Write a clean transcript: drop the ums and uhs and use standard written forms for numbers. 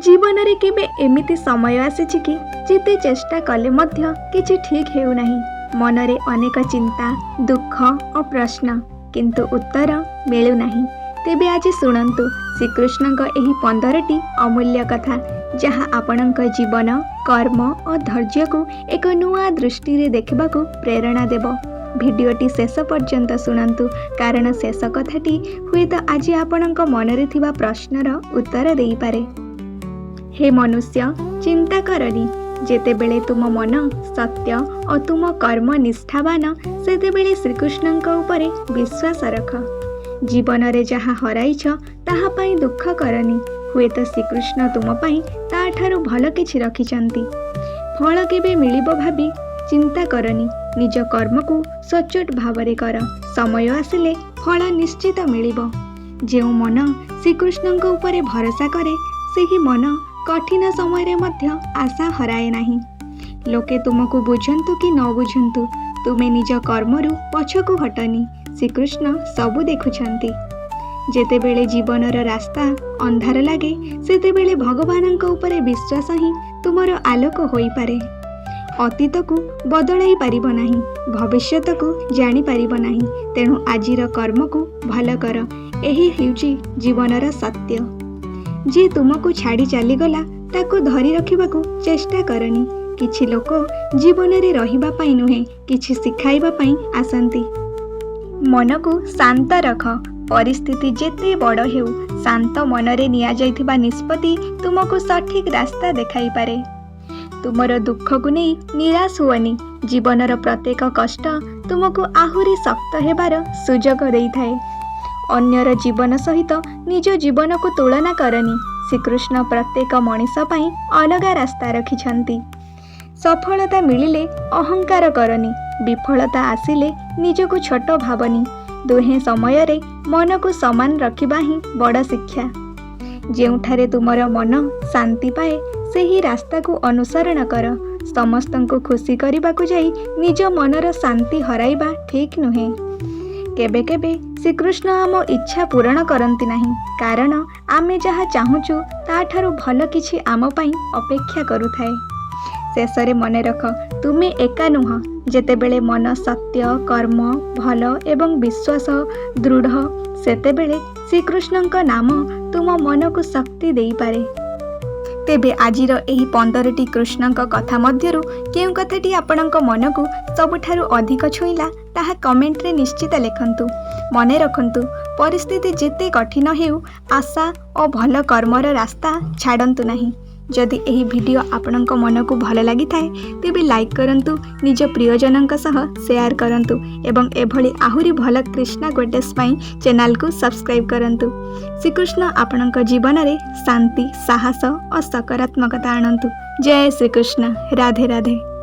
ଜୀବନରେ କେବେ ଏମିତି ସମୟ ଆସିଛି କି ଯେତେ ଚେଷ୍ଟା କଲେ ମଧ୍ୟ କିଛି ଠିକ୍ ହେଉନାହିଁ? ମନରେ ଅନେକ ଚିନ୍ତା, ଦୁଃଖ ଓ ପ୍ରଶ୍ନ, କିନ୍ତୁ ଉତ୍ତର ମିଳୁନାହିଁ। ତେବେ ଆଜି ଶୁଣନ୍ତୁ ଶ୍ରୀକୃଷ୍ଣଙ୍କ ଏହି 15ଟି ଅମୂଲ୍ୟ କଥା, ଯାହା ଆପଣଙ୍କ ଜୀବନ, କର୍ମ ଓ ଧୈର୍ଯ୍ୟକୁ ଏକ ନୂଆ ଦୃଷ୍ଟିରେ ଦେଖିବାକୁ ପ୍ରେରଣା ଦେବ। ଭିଡ଼ିଓଟି ଶେଷ ପର୍ଯ୍ୟନ୍ତ ଶୁଣନ୍ତୁ, କାରଣ ଶେଷ କଥାଟି ହୁଏତ ଆଜି ଆପଣଙ୍କ ମନରେ ଥିବା ପ୍ରଶ୍ନର ଉତ୍ତର ଦେଇପାରେ। ହେ ମନୁଷ୍ୟ, ଚିନ୍ତା କରନି। ଯେତେବେଳେ ତୁମ ମନ ସତ୍ୟ ଓ ତୁମ କର୍ମ ନିଷ୍ଠାବାନ, ସେତେବେଳେ ଶ୍ରୀକୃଷ୍ଣଙ୍କ ଉପରେ ବିଶ୍ୱାସ ରଖ। ଜୀବନରେ ଯାହା ହରାଇଛ, ତାହା ପାଇଁ ଦୁଃଖ କରନି। ହୁଏତ ଶ୍ରୀକୃଷ୍ଣ ତୁମ ପାଇଁ ତାଠାରୁ ଭଲ କିଛି ରଖିଛନ୍ତି। ଫଳ କେବେ ମିଳିବ ଭାବି ଚିନ୍ତା କରନି। ନିଜ କର୍ମକୁ ସଚ୍ଚୋଟ ଭାବରେ କର। ସମୟ ଆସିଲେ ଫଳ ନିଶ୍ଚିତ ମିଳିବ। ଯେଉଁ ମନ ଶ୍ରୀକୃଷ୍ଣଙ୍କ ଉପରେ ଭରସା କରେ, ସେହି ମନ କଠିନ ସମୟରେ ମଧ୍ୟ ଆଶା ହରାଏ ନାହିଁ। ଲୋକେ ତୁମକୁ ବୁଝନ୍ତୁ କି ନ ବୁଝନ୍ତୁ, ତୁମେ ନିଜ କର୍ମରୁ ପଛକୁ ହଟନି। ଶ୍ରୀକୃଷ୍ଣ ସବୁ ଦେଖୁଛନ୍ତି। ଯେତେବେଳେ ଜୀବନର ରାସ୍ତା ଅନ୍ଧାର ଲାଗେ, ସେତେବେଳେ ଭଗବାନଙ୍କ ଉପରେ ବିଶ୍ୱାସ ହିଁ ତୁମର ଆଲୋକ ହୋଇପାରେ। ଅତୀତକୁ ବଦଳାଇ ପାରିବ ନାହିଁ, ଭବିଷ୍ୟତକୁ ଜାଣିପାରିବ ନାହିଁ, ତେଣୁ ଆଜିର କର୍ମକୁ ଭଲ କର। ଏହି ହେଉଛି ଜୀବନର ସତ୍ୟ। ଯିଏ ତୁମକୁ ଛାଡ଼ି ଚାଲିଗଲା, ତାକୁ ଧରି ରଖିବାକୁ ଚେଷ୍ଟା କରନି। କିଛି ଲୋକ ଜୀବନରେ ରହିବା ପାଇଁ ନୁହେଁ, କିଛି ଶିଖାଇବା ପାଇଁ ଆସନ୍ତି। ମନକୁ ଶାନ୍ତ ରଖ। ପରିସ୍ଥିତି ଯେତେ ବଡ଼ ହେଉ, ଶାନ୍ତ ମନରେ ନିଆଯାଇଥିବା ନିଷ୍ପତ୍ତି ତୁମକୁ ସଠିକ୍ ରାସ୍ତା ଦେଖାଇପାରେ। ତୁମର ଦୁଃଖକୁ ନେଇ ନିରାଶ ହୁଅନି। ଜୀବନର ପ୍ରତ୍ୟେକ କଷ୍ଟ ତୁମକୁ ଆହୁରି ଶକ୍ତ ହେବାର ସୁଯୋଗ ଦେଇଥାଏ। ଅନ୍ୟର ଜୀବନ ସହିତ ନିଜ ଜୀବନକୁ ତୁଳନା କରନି। ଶ୍ରୀକୃଷ୍ଣ ପ୍ରତ୍ୟେକ ମଣିଷ ପାଇଁ ଅଲଗା ରାସ୍ତା ରଖିଛନ୍ତି। ସଫଳତା ମିଳିଲେ ଅହଙ୍କାର କରନି, ବିଫଳତା ଆସିଲେ ନିଜକୁ ଛୋଟ ଭାବନି। ଦୁହେଁ ସମୟରେ ମନକୁ ସମାନ ରଖିବା ହିଁ ବଡ଼ ଶିକ୍ଷା। ଯେଉଁଠାରେ ତୁମର ମନ ଶାନ୍ତି ପାଏ, ସେହି ରାସ୍ତାକୁ ଅନୁସରଣ କର। ସମସ୍ତଙ୍କୁ ଖୁସି କରିବାକୁ ଯାଇ ନିଜ ମନର ଶାନ୍ତି ହରାଇବା ଠିକ୍ ନୁହେଁ। କେବେ କେବେ ଶ୍ରୀକୃଷ୍ଣ ଆମ ଇଚ୍ଛା ପୂରଣ କରନ୍ତି ନାହିଁ, କାରଣ ଆମେ ଯାହା ଚାହୁଁଛୁ, ତାଠାରୁ ଭଲ କିଛି ଆମ ପାଇଁ ଅପେକ୍ଷା କରୁଥାଏ। ଶେଷରେ ମନେ ରଖ, ତୁମେ ଏକା ନୁହଁ। ଯେତେବେଳେ ମନ ସତ୍ୟ, କର୍ମ ଭଲ ଏବଂ ବିଶ୍ୱାସ ଦୃଢ଼, ସେତେବେଳେ ଶ୍ରୀକୃଷ୍ଣଙ୍କ ନାମ ତୁମ ମନକୁ ଶକ୍ତି ଦେଇପାରେ। ତେବେ ଆଜିର ଏହି 15ଟି କୃଷ୍ଣଙ୍କ କଥା ମଧ୍ୟରୁ କେଉଁ କଥାଟି ଆପଣଙ୍କ ମନକୁ ସବୁଠାରୁ ଅଧିକ ଛୁଇଁଲା, ତାହା କମେଣ୍ଟରେ ନିଶ୍ଚିତ ଲେଖନ୍ତୁ। ମନେ ରଖନ୍ତୁ, ପରିସ୍ଥିତି ଯେତେ କଠିନ ହେଉ, ଆଶା ଓ ଭଲ କର୍ମର ରାସ୍ତା ଛାଡ଼ନ୍ତୁ ନାହିଁ। ଯଦି ଏହି ଭିଡ଼ିଓ ଆପଣଙ୍କ ମନକୁ ଭଲ ଲାଗିଥାଏ, ତେବେ ଲାଇକ୍ କରନ୍ତୁ, ନିଜ ପ୍ରିୟଜନଙ୍କ ସହ ସେୟାର କରନ୍ତୁ ଏବଂ ଏଭଳି ଆହୁରି ଭଲ କୃଷ୍ଣ କୋଟେସ୍ ପାଇଁ ଚ୍ୟାନେଲକୁ ସବସ୍କ୍ରାଇବ୍ କରନ୍ତୁ। ଶ୍ରୀକୃଷ୍ଣ ଆପଣଙ୍କ ଜୀବନରେ ଶାନ୍ତି, ସାହସ ଓ ସକାରାତ୍ମକତା ଆଣନ୍ତୁ। ଜୟ ଶ୍ରୀକୃଷ୍ଣ, ରାଧେ ରାଧେ।